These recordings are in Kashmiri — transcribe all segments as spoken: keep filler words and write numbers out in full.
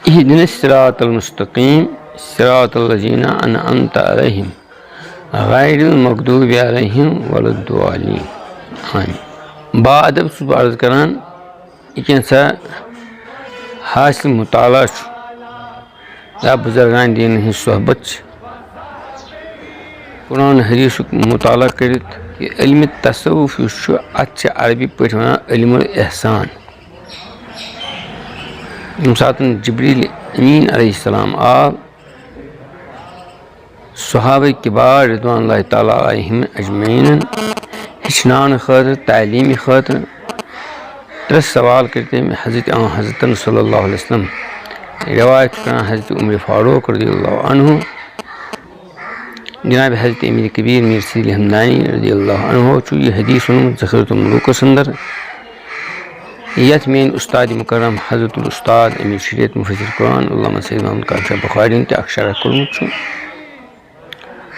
اهدنا الصراط المستقيم، صراط الذين أنعمت عليهم، غير المغضوب عليهم ولا الضالين. آمين. با ادب چھُس بہٕ عرض کران، یہِ کینٛژھا حاصل مطالعہ چھُ یا بزرگان دین ہٕنٛز صحبت چھِ، قرآن حدیثُک مطالعہ کٔرِتھ، یہِ علمِ تصوف یُس چھُ، اَتھ چھِ عربی پٲٹھۍ وَنان علم الاحسان۔ ییٚمہِ ساتہٕ جبریل امین علیہ السلام آو، صحابہ کبار رضوان اللہ تعالیٰ علیہم اجمعینن ہیٚچھناونہٕ خٲطرٕ، تعلیٖمہِ خٲطرٕ، ترٛےٚ سوال کٔرۍ تٔمۍ حضرت، آ، حضرتن صلی اللہ علیہ وسلم۔ روایت چھُ کران حضرت عمر فاروق رضی اللہ عنہ، جناب حضرت امیر کبیر میر سید الحمدانی رضی اللہ عنہ چھُ یہِ حدیث ووٚنمُت ذخیرۃ الملوکس اندر، یتھ میٲنۍ استاد مکرم حضرت الاستاد امیر شریعت مفسر قرآن علامہ سید محمد کاشف بخاری تہِ اکھ شرح کوٚرمُت چھُ۔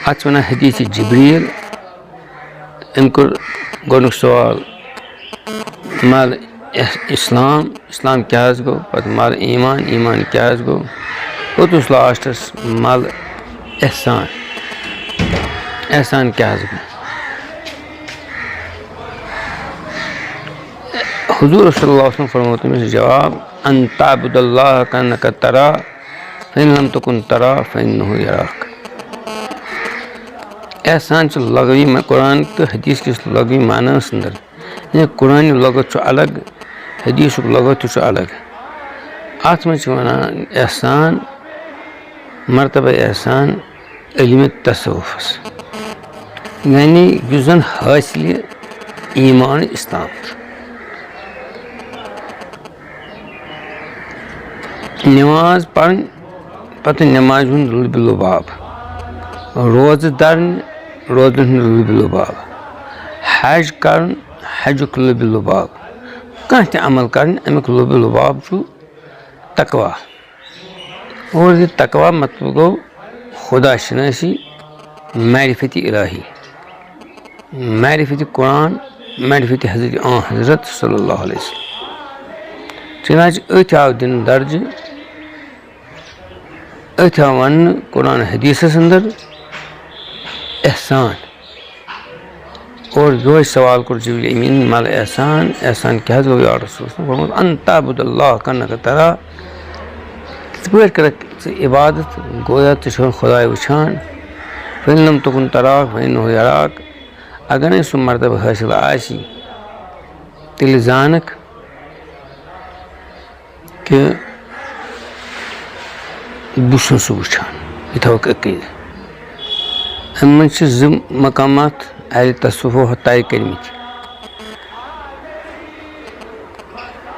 اتھ چھِ ونان حدیث جبریل۔ أمۍ کوٚر گۄڈٕنیُک سوال، مل اح-، اسلام، اسلام کیٛاہ حظ گوٚو؟ پتہٕ مل ایمان، ایمان کیٛاہ حظ گوٚو؟ پوٚتُس لاسٹس مل احسان، احسان کیٛاہ حظ گوٚو؟ حضور صلی اللہ علیہ وسلم فرموو تٔمِس جواب، ان تعبد اللہ کانک ترا، فإن لم تكن تراه فإنه يراك۔ احسان چھُ لغوی مع-، قرآن تہٕ حدیث کِس لغوی معناہس اندر، یعنی قرآنی لغت چھُ الگ، حدیثُک لغت تہِ چھُ الگ۔ اتھ منٛز چھِ ونان احسان، مرتبہ احسان علم تصوفس، یعنی یُس زن حاصل ایمان اسلام چھُ۔ نماز پرٕنۍ، پتہٕ نمازِ ہُنٛد لُبہِ لُباب، روزٕ درٕنۍ، روزن ہُنٛد لُبہِ لُباب، حج کرُن، حجُک لُبہِ لُباب، کانٛہہ تہِ عمل کرٕنۍ، امیُک لُبہِ لُباب چھُ تقوی۔ اور یہِ تقوی مطلب گوٚو خدا شناسی، معرفت الہی، معرفت قرآن، معرفت حضرت، آ، حضرت صلی اللہ علیہ وسلم۔ چنانچہ أتھۍ آو دِنہٕ درجہٕ، أتھۍ آو وننہٕ قرآن حدیثس اندر احسان۔ اور یہوے سوال کوٚر جبریل امین، مل احسان، احسان کیٛاہ حظ گوٚو یا رسول اللہ؟ فرمووُس، ان تعبد اللہ کانک ترا، کِتھ پٲٹھۍ کَرَکھ ژٕ عبادت، گویا ژٕ چھُکھ خداے وٕچھان۔ فإن لم تكن تراه فإنه يراك۔ اگر نہٕ سُہ مرتبہٕ حٲصِل آسی، تیٚلہِ زانَکھ کہِ بہٕ چھُسَن سُہ وٕچھان۔ یہِ تھاوَکھ عقیٖدٕ۔ اَمہِ منٛز چھِ زٕ مقامات اہلِ تصوفو طے کٔرمٕتۍ۔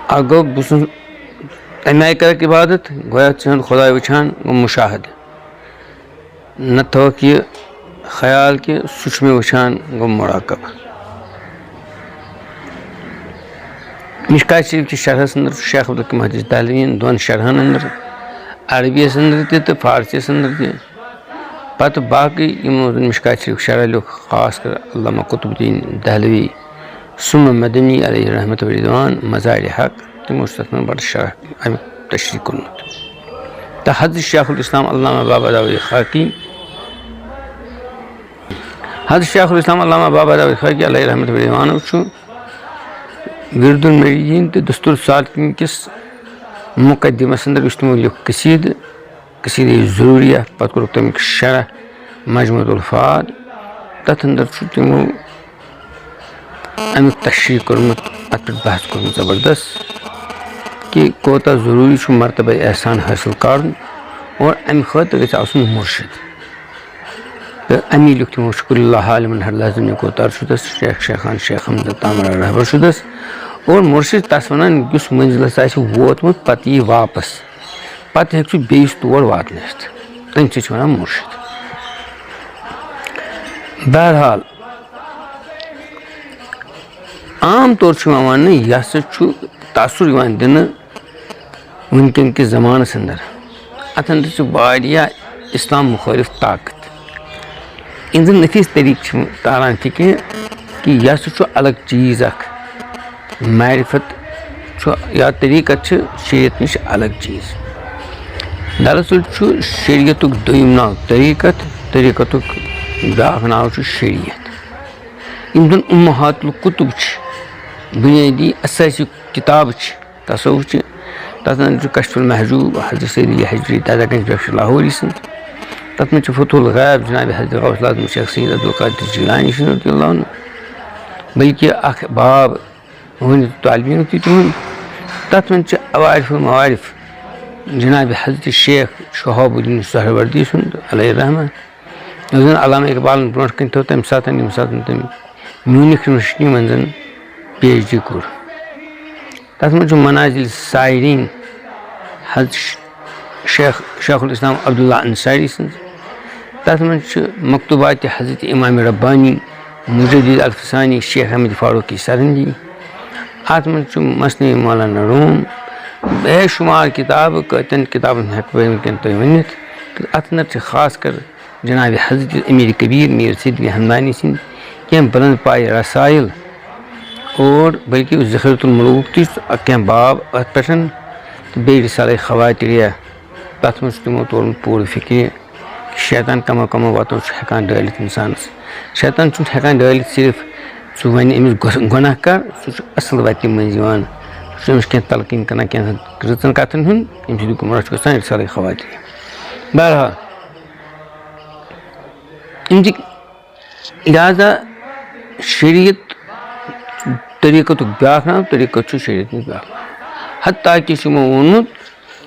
اکھ گوٚو، بہٕ چھُس تَمہِ آیہِ کرکھ عبادت، گویا ژٕ چھُکھ خداے وٕچھان، گوٚو مُشاہدٕ۔ نہ تھٲوکھ یہِ خیال کہِ سُہ چھُ مےٚ وٕچھان، گوٚو مُراقبہٕ۔ مشکات شریف کِس شرحس اندر چھُ شیخ عبدالقیوم محدث دہلوی یَن دۄن شرحن اندر، عربی یَس اندر تہِ تہٕ فارسی یَس اندر تہِ، پتہٕ باقٕے یِمو زن مشکات شریف شرح لیوٚکھ، خاص کر علامہ قطب الدین دہلوی ثم مدنی علیہ رحمت و رضوان، مزار حق، تِمو چھُ تَتھ منٛز بڑٕ شرح اَمیُک تشریح کوٚرمُت۔ تہٕ حضرت شیخ الاسلام علامہ بابا داوود خاکی، حضرت شیخ الاسلام علامہ بابا داوود خاکی علیہ رحمت و رضوان چھُ ورد المریدین تہٕ دستور سالکین کِس مقدمس اندر یُس تِمو لیوٚکھ قصیدٕ، قصیدہ ضروریہ، پتہٕ کوٚرُکھ تَمیُک شرح مجموعہ الفاظ۔ تَتھ اندر چھُ تِمو اَمیُک تشریح کوٚرمُت، اَتھ پٮ۪ٹھ بحث کوٚرمُت زبردست کہِ کوتاہ ضروٗری چھُ مرتبہ احسان حٲصِل کَرُن اور اَمہِ خٲطرٕ گژھِ آسُن مُرشِد۔ تہٕ اَمی لیوٚکھ تِمو، شکر اللہ عالمن ہر لحظہ نے کوتار چھُ تس، شیخ شیخان شیخ حمزہ تامرا رہبر چھُ تس۔ اور مُرشِد تَس وَنان، یُس منزلس آسہِ ووتمُت، پتہٕ یی واپس، پتہٕ ہیٚکہِ سُہ بیٚیِس تور واتنٲیِتھ۔ تٔمۍ سٕے چھِ وَنان مُرشِد۔ بہرحال، عام طور چھُ یِوان وَننہٕ، یہِ ہسا چھُ تاثر یِوان دِنہٕ وٕنکیٚن کِس زمانَس اندر۔ اَتھ اندر چھِ واریاہ اسلام مُخٲلِف طاقت۔ یِہنٛدِ نفیٖس طریٖقہٕ چھِ تاران فِکرِ کہِ یہِ ہسا چھُ الگ چیٖز اکھ۔ معرفت چھُ یا طریٖقت چھِ شریعت نِش الگ چیٖز۔ دراصل چھُ شریعتُک دوٚیِم ناو طریٖقت، طریٖقتُک بیٛاکھ ناو چھُ شریعت۔ یِم زَن اُمہات الکتب چھِ، بُنیٲدی اساسی کِتاب چھِ، تصوف چھِ، تَتھ منٛز چھُ کشف المحجوب حضرت سید علی حجویری، دادا گنج بخش لاہوری سٕنٛز۔ تَتھ منٛز چھُ فتح الغیب جناب حضرت غوث العظم شیخ سید عبدالقادر جیلانی سٕنٛز رضی اللہ عنہ، بلکہ اکھ باب وۄنۍ طالب علم تہِ تِہُنٛد۔ تَتھ منٛز چھِ عوارف المعارف جناب حضرت شیخ شہاب الدین سہروردی سُنٛد علیہ الرحمہ، یُس زَن علامہ اقبالَن برونٛٹھ کَنہِ تھوٚو تَمہِ ساتہٕ، ییٚمہِ ساتہٕ تٔمۍ میونِک یونیورسٹی منٛز زَن پی ایچ ڈی کوٚر۔ تَتھ منٛز چھُ منازل سائرین حضرت شیخ، شیخ الاسلام عبداللہ انصاری سٕنٛز۔ تَتھ منٛز چھُ مکتوبات حضرت امام ربانی مجدد الفسانی شیخ احمد فاروقی سرندی۔ اَتھ منٛز چھُ مثنوی مولانا روم، بے شمار کِتابہٕ، کۭتٮ۪ن کِتابَن ہٮ۪کہٕ بہٕ وٕنکٮ۪ن تۄہہِ ؤنِتھ۔ تہٕ اَتھ منٛز چھِ خاص کر جناب حضرت امیر کبیر میر سید علی ہمدانی سٕنٛدۍ کینٛہہ بلند پایہِ رسائل اور بلکہ ذخیرۃ الملوک تہِ چھُ کینٛہہ باب اَتھ پٮ۪ٹھ، تہٕ بیٚیہِ رسالہ خواتریہ۔ تَتھ منٛز چھُ تِمو تورمُت پوٗرٕ فِکرِ کہِ شیطان کمو کمو وَتو چھُ ہٮ۪کان ڈٲلِتھ اِنسانَس۔ شیطان چھُنہٕ ہٮ۪کان ڈٲلِتھ صرف سُہ وَنہِ أمِس گۄس-، گۄناہ کر، سُہ چھُ اَصٕل وَتہِ منٛز یِوان۔ سُہ چھُ أمِس کینٛہہ تلقیٖن کران کینٛژَن رٕژَن کَتھَن ہُنٛد، ییٚمہِ سۭتۍ یہِ گُمراہ چھُ گژھان، رسالہ خواتریہ۔ بہرحال، یِم چھِ لہذا شریعت طریٖقتُک بیٛاکھ ناو، طریٖقت چھُ شریعت نِش بیٛاکھ ناو۔ حتیٰ کہِ چھُ یِمو ووٚنمُت،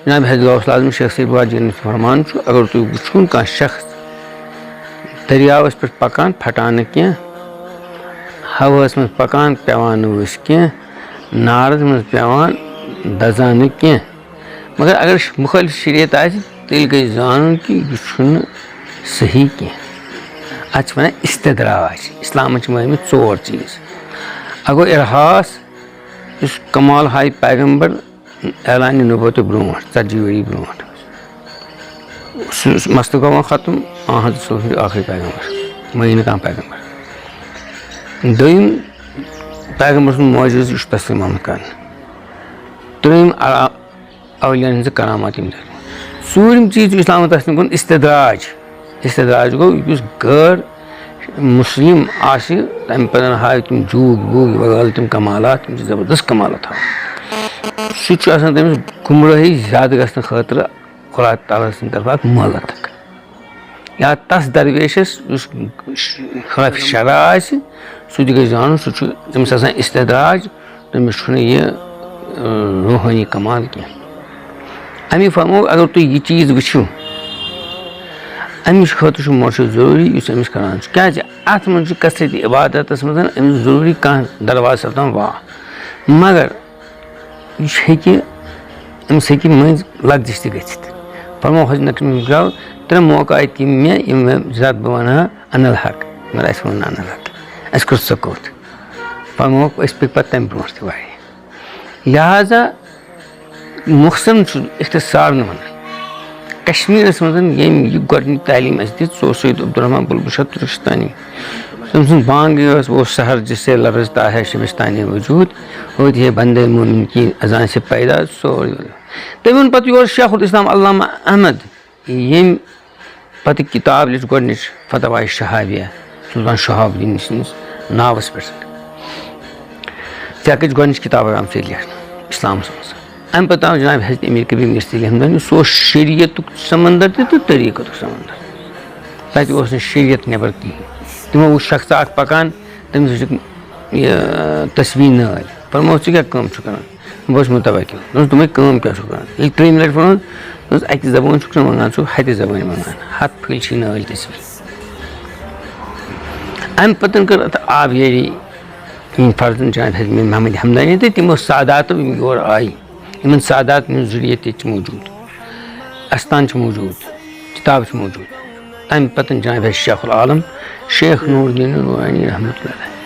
جناب حضرت غوث العظم شیخ سید بہار جیٖلانی چھُ فرمان چھُ، اگر تُہۍ وٕچھُن کانٛہہ شخص دٔریاوَس پٮ۪ٹھ پَکان، پھٹان نہٕ کینٛہہ، ہَوہَس منٛز پَکان، پٮ۪وان نہٕ ؤسۍ کینٛہہ، نارَس منٛز پٮ۪وان، دَزان نہٕ کینٛہہ، مگر اگر ش-، مُخٲلِف شریعت آسہِ، تیٚلہِ گژھِ زانُن کہِ یہِ چھُنہٕ صحیح کینٛہہ۔ اَتھ چھِ وَنان استدراج۔ اِسلامَس چھِ وَنان یِم ژور چیٖز۔ اَکھ گوٚو ارہاس، یُس کمال ہاے پیغمبر اعلانِ نبوتہٕ برونٛٹھ، ژتجی ؤری برونٛٹھ۔ سُہ، سُہ مسلہٕ گوٚو وۄنۍ ختم، آ حضرت صلی اللہ علیہ وسلم چھُ ٲخری پیغمبر، مٲنِو نہٕ کانٛہہ پیغمبر۔ دوٚیِم، پیغمبر سُنٛد معجزٕ، یہِ چھُ تسلیٖم آمُت کرنہٕ۔ ترٛیٚیِم، آ، اولیاءن ہٕنٛزٕ کرامات یِم تہِ۔ ژوٗرِم چیٖز چھُ اِسلامَن تسلیٖم کوٚرمُت استدراج۔ استدراج گوٚو یُس غٲر مُسلِم آسہِ، تَمہِ پَتہٕ ہاوِ تِم جوٗک ووٗک وغٲرٕ تِم کمالات، تِم چھِ زبردست کمالات ہاوان۔ سُہ چھُ آسان تٔمِس گمرٲہی زیادٕ گژھنہٕ خٲطرٕ اللہ تعالیٰ سٕنٛدِ طرفہٕ اکھ مۄہلت اکھ۔ یا تس درویشس یُس خلاف شرع آسہِ، سُہ تہِ گژھِ زانُن، سُہ چھُ، تٔمِس آسان استدراج، تٔمِس چھُنہٕ یہِ، اۭں، روحٲنی کمال کینٛہہ۔ اَمی فرموو، اگر تُہۍ یہِ چیٖز وٕچھِو، اَمِچ خٲطرٕ چھُ مرشد ضروٗری، یُس أمِس کران چھُ۔ کیٛازِ؟ اَتھ منٛز چھُ کثرت عبادتس منٛز أمِس ضروٗری کانٛہہ دروازٕ سپدان واہ۔ مگر یہِ چھُ ہیٚکہِ، أمِس ہیٚکہِ مٔنٛزۍ لغزش تہِ گٔژھِتھ۔ فرموو حضرت نقشبندی صٲب، ترٛےٚ موقع آیہِ تِم مےٚ، یِم مےٚ زیادٕ بہٕ وَنہٕ ہا انا الحق، مگر اَسہِ ووٚن نہٕ انا الحق، اَسہِ کوٚر سکوٗت۔ فرمووُکھ، أسۍ پٔکۍ پَتہٕ تَمہِ برونٛٹھ تہِ واریاہ۔ لہذا مۄخصرن چھُس بہٕ اختصار نہٕ وَنان۔ کشمیٖرَس منٛز ییٚمۍ یہِ گۄڈٕنِچ تعلیٖم اَسہِ دِژ، سُہ اوس سید عبدالرحمان بلبل شاہ تُرکستانی۔ تٔمۍ سٕنٛز بانٛگٕے ٲس، "وہ سحر جسے لرزتا ہے شبستانِ وجود، ہوتی ہے بندے مومن کی اذان سے پیدا"، سورُے۔ تٔمۍ ووٚن پَتہٕ یورٕ شیخ الاسلام علامہ احمد، ییٚمۍ پَتہٕ کِتاب لیٚچھ گۄڈٕنِچ فتاوی شہابیہ سلطان شہاب الدین سٕنٛدِس ناوَس پٮ۪ٹھ۔ ژےٚ کٔژ گۄڈٕنِچ کِتاب آمژٕ لیکھنہٕ اِسلامَس منٛز؟ اَمہِ پَتہٕ آو جناب حضرت امیر کبیر میر سید علی ہمدانی، سُہ اوس شریعتُک سمندر تہِ تہٕ طریٖقتُک سمندر۔ تَتہِ اوس نہٕ شریعت نٮ۪بر کِہیٖنۍ۔ تِمو وُچھ شخص اکھ پَکان، تٔمِس وُچھُکھ یہِ تسبیح نٲلۍ۔ فرمووُکھ، "ژٕ کیٛاہ کٲم چھُکھ کران؟" بہٕ اوسُس مُتوقع۔ دوٚپُس، "تِمَے کٲم کیٛاہ چھُکھ کران؟" ییٚلہِ ترٛیٚیِمہِ لٹہِ ووٚنُن، دوٚپُس، "اَکہِ زبٲنۍ چھُکھ ژٕ منٛگان، ژٕ ہَتہِ زبٲنۍ منٛگان، ہَتھ پھٔلۍ چھی نٲلۍ تٔژ پھِرِ۔" اَمہِ پَتہٕ کٔر اَتھ آبیٲری یِم فرزند جناب حضرت محمد حمدانی تہٕ تِمو ساداتو یِم یور آیہِ، یِمن ساداتن ہُنٛد ذُریت ییٚتہِ چھُ موجوٗد، استان چھُ موجوٗد، کِتاب چھِ موجوٗد۔ تَمہِ پَتہٕ جناب اَسہِ شیخ العالم، شیخ نور الدین نورانی رحمتہ اللہ علیہ۔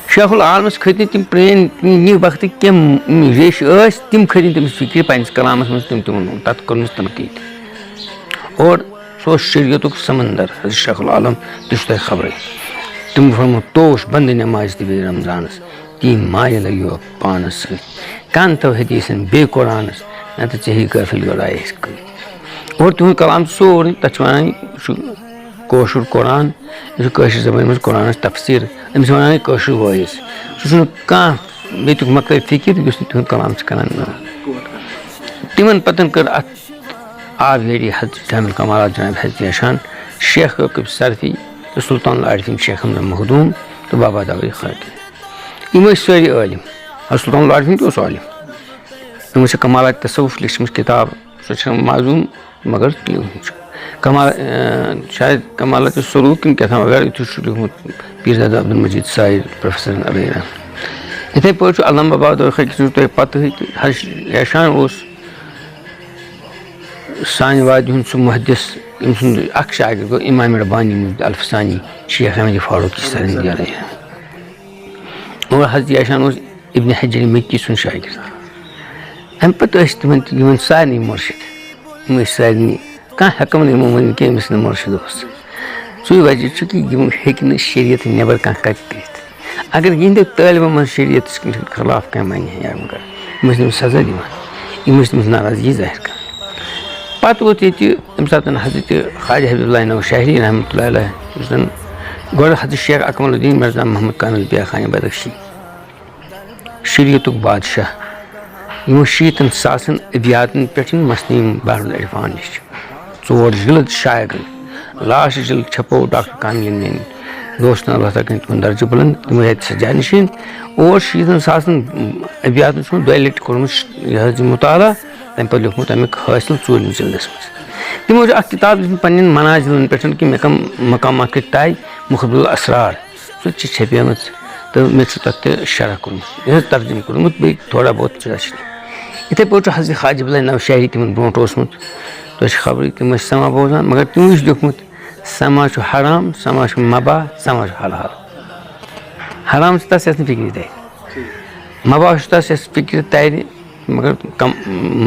شیخ العالمَس کھٔتۍ نہٕ تِم پرٛٲنۍ، تِم یہِ وقتٕکۍ کینٛہہ ریش ٲسۍ، تِم کھٔتۍ نہٕ تٔمِس فِکرِ پنٛنِس کلامَس منٛز، تٔمۍ تِمَن ووٚن، تَتھ کوٚر نہٕ تَنقیٖد۔ اور سُہ اوس شریعتُک سمندر، حضرت شیخ العالم، تہِ چھُ تۄہہِ خبرٕے۔ تِم فرمو، "توش بنٛد نٮ۪مازِ تہٕ بیٚیہِ رمضانَس، تی مایہِ لگیو پانَس سۭتۍ۔ کَن تھٲو حدیثن بیٚیہِ قرآنس، نتہٕ ژےٚ ہی غٲفِل گۄڈاے أسۍ کٔرۍ۔" اور تِہُنٛد کلام چھُ سورُے، تَتھ چھِ وَنان، یہِ چھُ کٲشُر قرآن، یہِ چھُ کٲشِر زبٲنۍ منٛز قرآنَس تفسیٖر، أمِس چھِ وَنان یہِ کٲشُر وٲعظ۔ سُہ چھُنہٕ کانٛہہ ییٚتیُک مۄکلٲوِتھ فِکِر، یُس نہٕ تِہُنٛد کلام چھُ کَران۔ تِمَن پَتَن کٔر اَتھ آبیٲری حضرت جامع الکمالات جناب حضرت یشان، شیخ عاقب سرفی تہٕ سلطان العارفین شیخ حمزہ مخدوم تہٕ بابا داوود خاکی۔ یِم ٲسۍ سٲری عٲلِم۔ حضرت سلطان العارفین تہِ اوس عٲلِم۔ تِمو چھِ کمالات تصوف لیچھمٕژ کِتاب، سۄ چھےٚ معزوٗم، مگر لیوٗکھمُت چھُ۔ کمال، اَ، شاید کمالات سروٗر کِنہٕ کیٛاہ تام وغیرہ یُتھُے چھُ لیوٗکھمُت پیٖر زادہ عبدالمجید سعید پروفیسرن علیہ رحمہ۔ یِتھَے پٲٹھۍ چھُ علامہ بابا داوود خاکی سٕنٛز تۄہہِ پتہٕے تہٕ حضرت یشان اوس سانہِ وادِ ہُنٛد سُہ محدث، أمۍ سُنٛد اکھ شاگرد گوٚو امام ربانی مجد الفسانی، شیخ احمد فاروقی سرندی علیہ۔ اور حضرت یشان اوس ابن حجر مکی سُنٛد شاگرد۔ اَمہِ پتہٕ ٲسۍ تِمن تہِ یِمن سارنٕے مُرشِد۔ یِم ٲسۍ سارنٕے، کانٛہہ ہٮ۪کو نہٕ یِمو ؤنِتھ کینٛہہ، أمِس نہٕ مُرشِد اوس۔ سُے وجہ چھُ کہِ یِم ہیٚکہِ نہٕ شریعت نٮ۪بر کانٛہہ کتہِ کٔرِتھ۔ اگر یِہنٛدیو طٲلبہٕ منٛز شریعتس خلاف کانٛہہ ونہِ ہے یا مگر، یِم ٲسۍ تٔمِس سزا دِوان، یِم ٲسۍ تٔمِس ناراضگی ظٲہِر کران۔ پتہٕ ووت ییٚتہِ ییٚمہِ ساتہٕ حضرت خواجہ حبیب اللہ نوشہری رحمتہ اللہ علیہ، یُس زن گۄڈٕ حضرت شیخ اکمل الدین مرزا محمد کامل بیاخانی بدخشی، شریعتُک بادشاہ، یِمو شیٖتن ساسن ابیاتن پٮ۪ٹھ مثنوی بحر العرفان نِش ژور جلد شایع کٔرۍ۔ لاسٹ جلد چھپو ڈاکٹر کاملین میٲنۍ دوستن، اللہ تعالیٰ کٔرِن تِمن درجہٕ بلند، تِمو ہیٚتہِ سجاد نشین۔ اور شیٖتن ساسن ابیاتن چھُ دۄیہِ لٹہِ کوٚرمُت یہِ حظ یہِ مطالعہ، تمہِ پتہٕ لیوٗکھمُت امیُک حٲصِل ژوٗرمِس جلدس منٛز۔ تِمو چھُ اکھ کِتاب لیٖچھمٕژ پننٮ۪ن منازلن پٮ۪ٹھ کہِ مےٚ کم مقامات کٔرۍ طے، مخبر الاسرار۔ سُہ تہِ چھِ چھپیمٕژ تہٕ مےٚ چھُ تَتھ تہِ شرح کوٚرمُت، یہِ حظ ترجمہٕ کوٚرمُت، بیٚیہِ تھوڑا بہت چھُ اَسہِ۔ یِتھَے پٲٹھۍ چھُ حضرت خواجہ عبداللہ نوشہری تِمَن برونٛٹھ اوسمُت، تۄہہِ چھِ خبرٕے، تِم ٲسۍ سما بوزان، مگر تِمو چھُ لیوٚکھمُت، سما چھُ حرام، سما چھُ مباح، سما چھُ حلال۔ حرام چھُ تَس یَس نہٕ فِکرِ تَرِ، مباح چھُ تَس یَس فِکرِ تَرِ، مگر کم،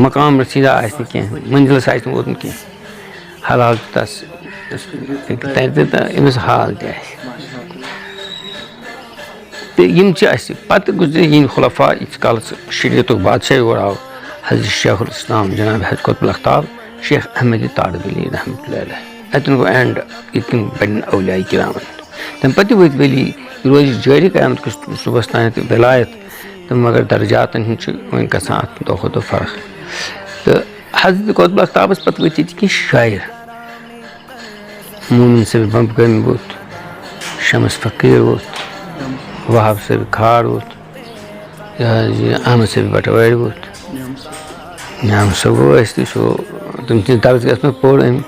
مقام رسیٖدہ آسہِ نہٕ کینٛہہ، منزلس آسہِ نہٕ ووتمُت کینٛہہ۔ حلال چھُ تَس، تَتہِ تہِ تہٕ أمِس حال تہِ آسہِ۔ تہٕ یِم چھِ اَسہِ پَتہٕ گُزرے یِہِنٛدۍ خلفا، ییٖتِس کالَس شریعتُک بادشاہ یور آو، حضرت شیخ الاسلام جناب حضرت قطب الاقطاب شیخ احمد تارڈ ولی رحمتہ اللہ علیہ۔ اَتٮ۪ن گوٚو اینڈ، ییٚتہِ تِم پنٕنٮ۪ن اولیاء کرامن۔ تَمہِ پتہٕ تہِ وٲتۍ ولی، یہِ روزِ جٲری قیامت کِس صُبحس تام تہٕ وِلایت، تہٕ مگر درجاتن ہُنٛد چھُ وۄنۍ گژھان اَتھ دۄہ کھۄتہٕ دۄہ فرق۔ تہٕ حضرت قطب الاقطابس پتہٕ وٲتۍ ییٚتہِ کینٛہہ شٲعر، مومن صٲب بمبہٕ کامہِ ووت، شمس فقیٖر ووت، وہاب صٲب کھار ووت، یہِ حظ یہِ احمد صٲب بٹوارِ ووت۔ نعام صٲب گوٚو اَسہِ تہِ، سُہ، تٔمۍ سٕنٛدِ درسگاہس منٛز پوٚر أمۍ،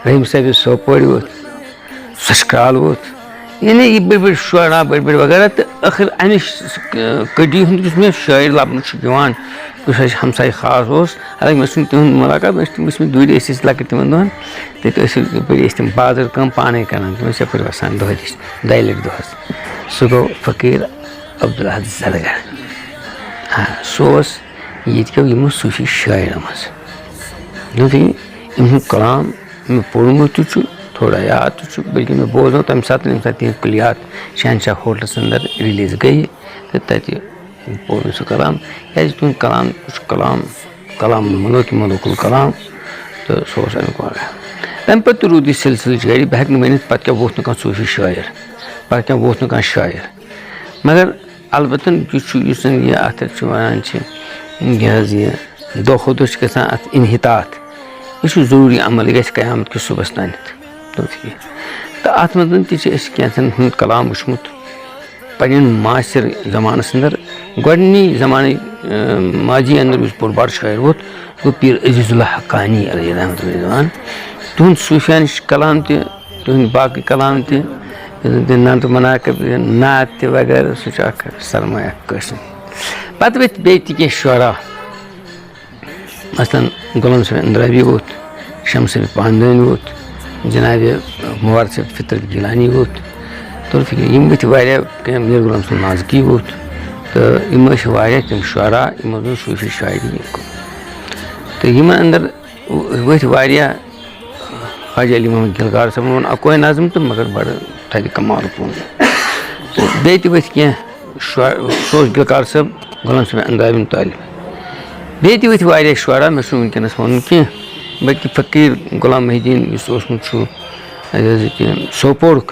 رحیٖم صٲب سوپورِ ووت۔ سۄ چھِ کرٛال ووت۔ یعنی یہِ بٔڑۍ بٔڑۍ شعرا، بٔڑۍ بٔڑۍ وغیرہ، تہٕ ٲخٕر اَمِچ کٔٹی ہُنٛد یُس مےٚ شٲعر لَبنہٕ چھُ یِوان، یُس اَسہِ ہمساے خاص اوس، حالانکہ مےٚ چھُنہٕ تِہُنٛد مُلاقات، مےٚ چھِ تٔمِس وٕچھمٕتۍ دوٗرِ، أسۍ ٲسۍ لۄکٕٹۍ تِمَن دۄہَن، تَتہِ ٲسۍ یَپٲرۍ ٲسۍ تِم بازر کٲم پانَے کَران، تِم ٲسۍ یَپٲرۍ وَسان دۄہَے دِش، دۄیہِ لَٹہِ دۄہَس۔ سُہ گوٚو فقیٖر عبدالاحد زرگر۔ آ، سُہ اوس ییٚتہِ کیو یِمو صوٗفی شٲعرو منٛز۔ دوٚپُن، أمۍ سُنٛد کلام مےٚ پوٚرمُت تہِ چھُ، تھوڑا یاد تہِ چھُ، بلکہِ مےٚ بوزنو تَمہِ ساتہٕ، ییٚمہِ ساتہٕ تِہِنٛز کُلِیات شہنشاہ ہوٹلَس اندر ریلیٖز گٔیہِ، تہٕ تَتہِ پوٚر مےٚ سُہ کلام، کیٛازِ تُہُنٛد کلام چھُ کلام، کلام ملوک، ملوک الکلام، تہٕ سُہ اوس اَمیُک واقعہ۔ تَمہِ پَتہٕ تہِ روٗد یہِ سلسلہٕ جٲری، بہٕ ہٮ۪کہٕ نہٕ ؤنِتھ پَتہٕ کیٛاہ ووت نہٕ کانٛہہ صوٗفی شٲعر، پَتہٕ کیٛاہ ووت نہٕ کانٛہہ شٲعر۔ مگر البتہ یُس چھُ، یُس زَن یہِ اَتھ چھُ وَنان چھِ، یہِ حظ یہِ دۄہ کھۄتہٕ دۄہ چھُ گژھان اَتھ انحطاط۔ یہِ چھُ ضروٗری عمل، یہِ گژھِ قیامت کِس صُبحَس تانٮ۪تھ۔ تہٕ اَتھ منٛز تہِ چھِ اَسہِ کینٛژھن ہُنٛد کلام وٕچھمُت پنٛنٮ۪ن معاصر زمانَس اندر۔ گۄڈٕنی زمانٕے، اَ، ماضی اندر یُس بوٚڑ بار شٲعر ووت، گوٚو پیٖر عزیز اللہ حقانی علیہ رحمتہ اللہ۔ تِہُنٛد صوٗفیانہٕ کلام تہِ، تِہُنٛد باقٕے کلام تہِ، یُس زَن تہِ نعت و مناقب، نعت تہِ وغیرہ، سُہ چھُ اکھ سرمایہ اکھ کٲشرٮ۪ن۔ پتہٕ ؤتھۍ بیٚیہِ تہِ کینٛہہ شعرا، مثلاً غلام صٲب اندرابی ووت، شمس صٲب پاندٲنۍ ووت، جناب مبارک صٲب فطرت گیلانی ووت۔ توٚر فکرِ، یِم ؤتھۍ واریاہ کینٛہہ، میر غلام صٲب نازکی ووت۔ تہٕ یِم ٲسۍ واریاہ تِم شعرا، یِمو زَن صوٗفی شاعری کٔر۔ تہٕ یِمن اندر ؤتھۍ واریاہ، خواجہ علی محمد گلکار صٲبن ووٚن اکوے نظم تہٕ مگر بڑٕ تھدِ کمالُک ووٚن۔ تہٕ بیٚیہِ تہِ ؤتھۍ کینٛہہ شع-، سُہ اوس گلکار صٲب غلام صٲب اندرابی ہُنٛد طٲلب۔ بیٚیہِ تہِ ؤتھۍ واریاہ شعرا، مےٚ چھُنہٕ وٕنکیٚنس وَنُن کینٛہہ۔ بلکہِ فقیٖر غلام محی الدیٖن یُس اوسمُت چھُ، یہِ حظ یہِ کہِ سوپورُک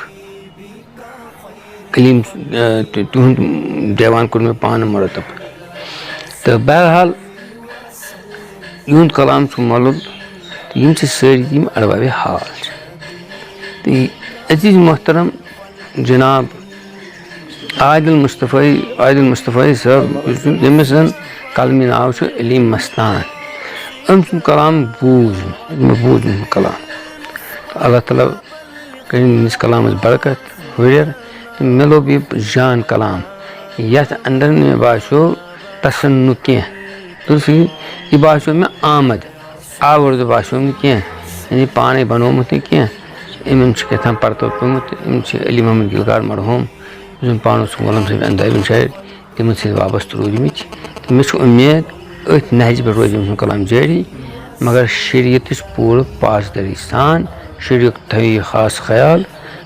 علیم، آ، تہٕ تِہُنٛد دیوان کوٚر مےٚ پانہٕ مرتب۔ تہٕ بہرحال، یِہُنٛد کلام چھُ مۄلُل، تہٕ یِم چھِ سٲری یِم اَربابِ حال چھِ۔ تہٕ عزیٖز محترم جناب عادل مصطفی، عادل مصطفی صٲب، یُس زَن، ییٚمِس زَن قلمی ناو چھُ علیم مستان، أمۍ سُنٛد کلام بوٗز مےٚ، مےٚ بوٗز أمۍ سُنٛد کلام۔ تہٕ اللہ تعالیٰ کٔرِن میٲنِس کلامس برکت ہُرٮ۪ر۔ تہٕ مےٚ لوٚب یہِ جان کلام، یتھ اندر مےٚ باسیو تسنُک کینٛہہ۔ درسٕے یہِ باسیو مےٚ آمد، آوُردٕ باسیو نہٕ کینٛہہ، یعنی پانے بنوومُت نہٕ کینٛہہ۔ أمۍ چھُ کیٛاہ تام پرتو پیوٚمُت، أمۍ چھِ علی محمد گلکار مرحوم، یُس زن پانہٕ اوس غلام صٲب اندابن شاعر، تِمن سۭتۍ وابستہٕ روٗدمٕتۍ۔ تہٕ مےٚ چھُ اُمید، أتھۍ نہجہِ پٮ۪ٹھ روزِ أمۍ سُنٛد کلام جٲری، مگر شریعتٕچ پوٗرٕ پاسدٲری سان، شریعت تھٲیِو یہِ خاص خیال۔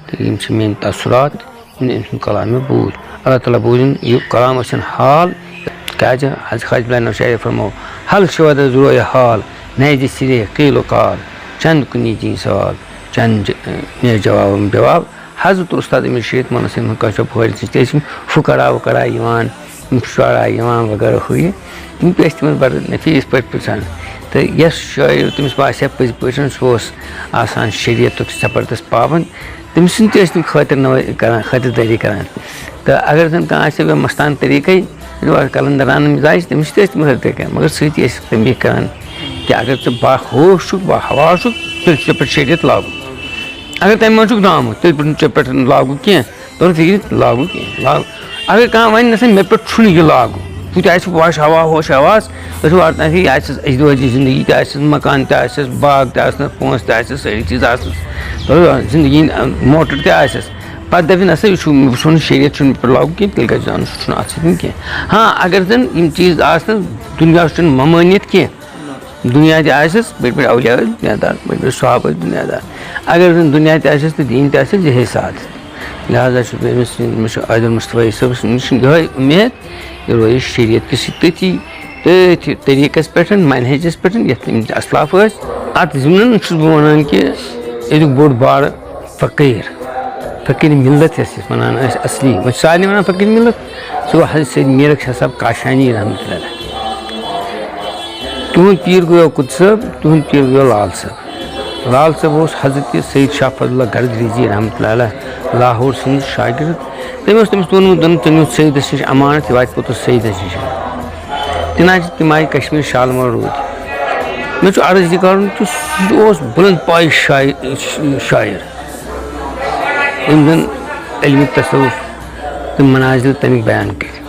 تہٕ یِم چھِ میٲنۍ تاثرات، یِم أمۍ سُنٛد کلام مےٚ بوٗز۔ اللہ تعالیٰ بوٗزِن یہِ کلام ٲسِن حال، کیٛازِ حضرت خواجہ بلال نوشہری فرمو، حل شوہدس رویہِ حال، نہجہِ سرے قیل و قال، چند کُنی چی سوال، چند ج-، نیر جواب جواب۔ حضرت استاد امیر شیخ مولانا سید محمد کاشف بخاری سۭتۍ ٲسۍ یِم فقرا وقرا یِوان، یِم شعرا یِوان وغیرہ ہُہ یہِ۔ تِم تہِ ٲسۍ تِمن بڑٕ نفیٖس پٲٹھۍ پرژھان۔ تہٕ یۄس شٲعر تٔمِس باسہِ ہا پٔزۍ پٲٹھۍ سُہ اوس آسان شریعتُک زبردست پابند، تٔمۍ سٕنٛدۍ تہِ ٲسۍ تِم خٲطر نوٲ-، کران، خٲطردٲری کران۔ تہٕ اگر زن کانٛہہ آسہِ ہا مستان طریٖقے، یعنی اورٕ قلندرانہٕ مزاج، تٔمِس تہِ ٲسۍ تِم خٲطرٕ کران، مگر سۭتۍ ٲسۍ تٔمۍ یہِ کران کہِ اگر ژٕ باہوش چھُکھ، باحواس چھُکھ، تیٚلہِ چھُ ژےٚ پٮ۪ٹھ شریعت لاگُن۔ اگر تَمہِ منٛز چھُکھ درٛامُت، تیٚلہِ پٮ۪ٹھ ژےٚ پٮ۪ٹھ لاگُن کینٛہہ، تورٕ فِکرِ لاگُن کینٛہہ، لاگُن۔ اگر کانٛہہ وَنہِ، نہ سا، مےٚ پٮ۪ٹھ چھُنہٕ یہِ لاگُن، ہُہ تہِ آسہِ واش ہوا، ہوش حواس، أسۍ واتناوان چھِ، یہِ آسٮ۪س اجدوٲدی زندگی تہِ آسٮ۪س، مکان تہِ آسٮ۪س، باغ تہِ آسنَس، پونٛسہٕ تہِ آسٮ۪س، سٲری چیٖز آسنَس، تہٕ زندگی، موٹر تہِ آسٮ۪س۔ پَتہٕ دَپہِ، نہ سا، یہِ چھُ، مےٚ چھُنہٕ شریعت چھُنہٕ مےٚ پٮ۪ٹھ لاگُن کینٛہہ، تیٚلہِ گژھِ زانُن، سُہ چھُنہٕ اَتھ سۭتۍ کینٛہہ۔ ہاں، اگر زَن یِم چیٖز آسنَس، دُنیاہَس چھُنہٕ ممٲنیت کینٛہہ، دُنیا تہِ آسٮ۪س، بٔڑۍ بٔڑۍ اولیاء ٲسۍ دُنیا دار، بٔڑۍ بٔڑۍ صحابہٕ ٲسۍ دُنیا دار۔ اگر زَن دُنیا تہِ آسٮ۪س تہٕ دیٖن تہِ آسٮ۪س، یِہے ساتھ۔ لہذا چھُس بہٕ أمِس، مےٚ چھُ عادل مصطفی صٲبَس نِش یِہوٚے اُمید، یہِ روزِ شریعت کِس سۭتۍ تٔتھی، تٔتھۍ طریٖقَس پٮ۪ٹھ، منہجَس پٮ۪ٹھ، یَتھ أمِس اَسلاف ٲسۍ۔ اَتھ ضِمنَن چھُس بہٕ وَنان کہِ ییٚتیُک بوٚڑ بارٕ فقیٖر، فقیٖر مِلت یَس أسۍ وَنان ٲسۍ اَصلی، وۄنۍ چھِ سارنٕے وَنان فقیٖر مِلت، سُہ گوٚو حضرت سید میٖرک شاہ صاحب کاشانی رحمتہ اللہ علیہ۔ تِہُنٛد پیٖر گوٚو قُدس صٲب، تِہُنٛد پیٖر گوٚو لال صٲب۔ لال صٲب اوس حضرت سید شاہ فضل اللہ گرگریزی رحمتہ اللہ علیہ لاہور سُنٛد شاگرد۔ تٔمۍ اوس تٔمِس ووٚنمُت، دوٚپُن، "ژٕ نیوٗتھ سیدَس نِش امانت، یہِ واتہِ پوٚتُس سیدَس نِش۔" تِنہٕ حظ تِم آیہِ کشمیر شالمور روٗدۍ۔ مےٚ چھُ عرض یہِ کرُن کہِ سُہ اوس بُلند پایہِ شاعر، شاعر۔ أمۍ زَن علمِ تصوف تہٕ منازل تَمِکۍ بیان کٔرۍ۔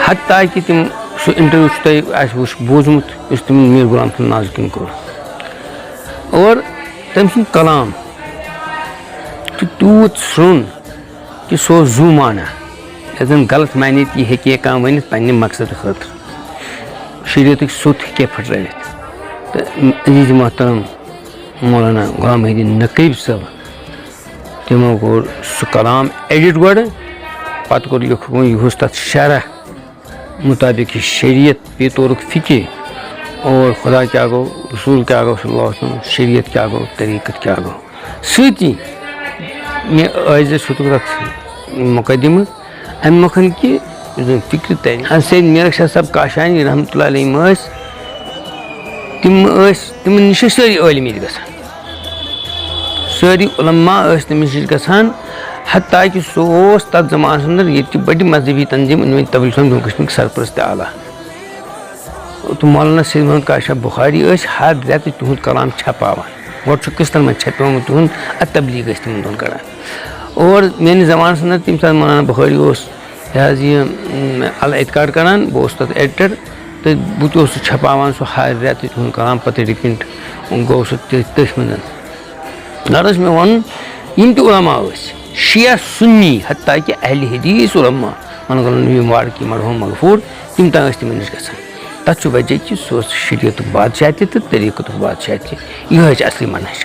حتیٰ کہِ تِم، سُہ انٹرویو چھُ تۄہہِ آسہِ وٕچھ، بوٗزمُت، یُس تِمن میر غلام حسن نازکِن کوٚر۔ اور تٔمۍ سُنٛد کلام چھُ تیوٗت سرٛوٚن کہِ سُہ اوس زُو معنہ، یَتھ زَن غلط معنی تہِ ہیٚکہِ ہے کانٛہہ ؤنِتھ پننہِ مقصدٕ خٲطرٕ۔ شریعتٕکۍ سوٚت ہیٚکہِ ہے پھٕٹرٲوِتھ۔ تہٕ عزیز محترم مولانا غلام محی الدین نقیب صٲب، تِمو کوٚر سُہ کلام ایڈٹ گۄڈٕ، پتہٕ کوٚر لیوٚکھُکھ وۄنۍ یِہُس تَتھ شرح مطابق یہِ شریعت پیتورُک فقہ اور خدا کیٛاہ گوٚو، رسول کیٛاہ گوٚو صلی اللہ علیہ وسلم، شریعت کیٛاہ گوٚو، طریٖقت کیٛاہ گوٚو۔ سۭتی مےٚ ٲسۍ زِ سُہ تُکھ تَتھ مقدمہٕ، اَمہِ مۄکھَن کہِ یُس زَن فِکرِ تَرِ۔ حضرت سید میرک شاہ صٲب کاشانی رحمتہ اللہ علیہ یِم ٲسۍ، تِم ٲسۍ، تِمَن نِش ٲسۍ سٲری عٲلِم ییٚتہِ گژھان۔ سٲری علماء ٲسۍ تٔمِس نِش گژھان، حتیٰ کہِ سُہ اوس تَتھ زمانَس اندر ییٚتہِ چہِ بٔڑِ مذہبی تنظیٖم أنٛدۍ پٔکۍ تبلیغ اسلام جموں کشمیٖرٕکۍ سرپرست تہٕ اعلیٰ۔ تہٕ مولانا سید محمد کاشف بخاری ٲسۍ ہر رٮ۪تہٕ تِہُنٛد کلام چھپاوان۔ گۄڈٕ چھُ قٕسطن منٛز چھپیومُت تِہُنٛد، ادٕ تبلیغ ٲسۍ تِمن دۄہن کران۔ اور میٲنِس زمانس اندر تَمہِ ساتہٕ مولانا بخاری اوس، یہِ حظ یہِ، اۭں، الاعتقاد کران، بہٕ اوسُس تَتھ ایڈیٹر، تہٕ بہٕ تہِ اوسُس چھپاوان سُہ ہر رٮ۪تہٕ تِہُنٛد کلام، پتہٕ رِپرنٹ گوٚو سُہ تٔتھۍ، تٔتھۍ منٛز۔ غرض چھُ مےٚ وَنُن، یِم تہِ علماء ٲسۍ، شیعہ سُنی، حتیٰ کہِ اہلِ حدیث علماء، وَنہٕ گوٚو نہٕ یِم وارٕکی مرحوم مغفور، تِم تام ٲسۍ تِمن نِش گژھان۔ تَتھ چھُ وجہ کہِ سُہ اوس شریعتُک بادشاہ تہِ تہٕ طریٖقتُک بادشاہ تہِ۔ یِہوٚے چھِ اصلی منہج۔